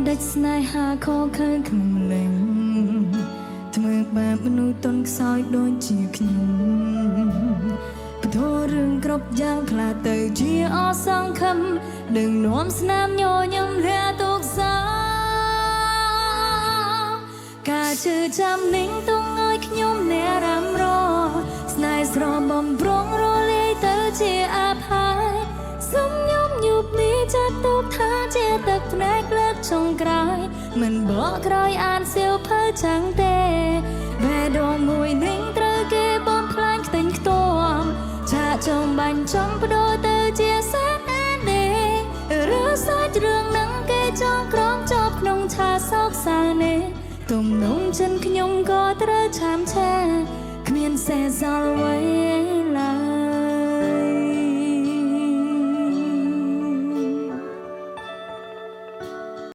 ដាច់ស្នេហាខខើក្នុងលិងធ្វើបែបមនុស្សតន់ខ្សោយដូចជាខ្ញុំពធរឿងគ្រប់យ៉ាងខ្លាចទៅជាអសង្ឃឹមនឹងនាំស្នាមញញឹមលះទុកសាការជឿចាំនឹងទុងឲ្យខ្ញុំអ្នករំរស្នេហ៍ស្របំប្រងរលាយទៅជាអភ័យ សូមខ្ញុំយប់នេះចាត់ទុកថាជាទឹកភ្នែកលើកចុងក្រោយមិនបកក្រោយអានសៀវភៅចាំងទេបេះដូងមួយនឹងត្រូវគេបំផ្លាញខ្ទិញខ្ទមឆាកចង់បាញ់ចង់បដូរទៅជាសាននេះឬសាច់រឿងនឹងគេចងក្រងចប់ក្នុងឆាសោកសៅនេះទំនងចិនខ្ញុំក៏ត្រូវឆាមឆេគ្មានសេះសល់អ្វីឡើ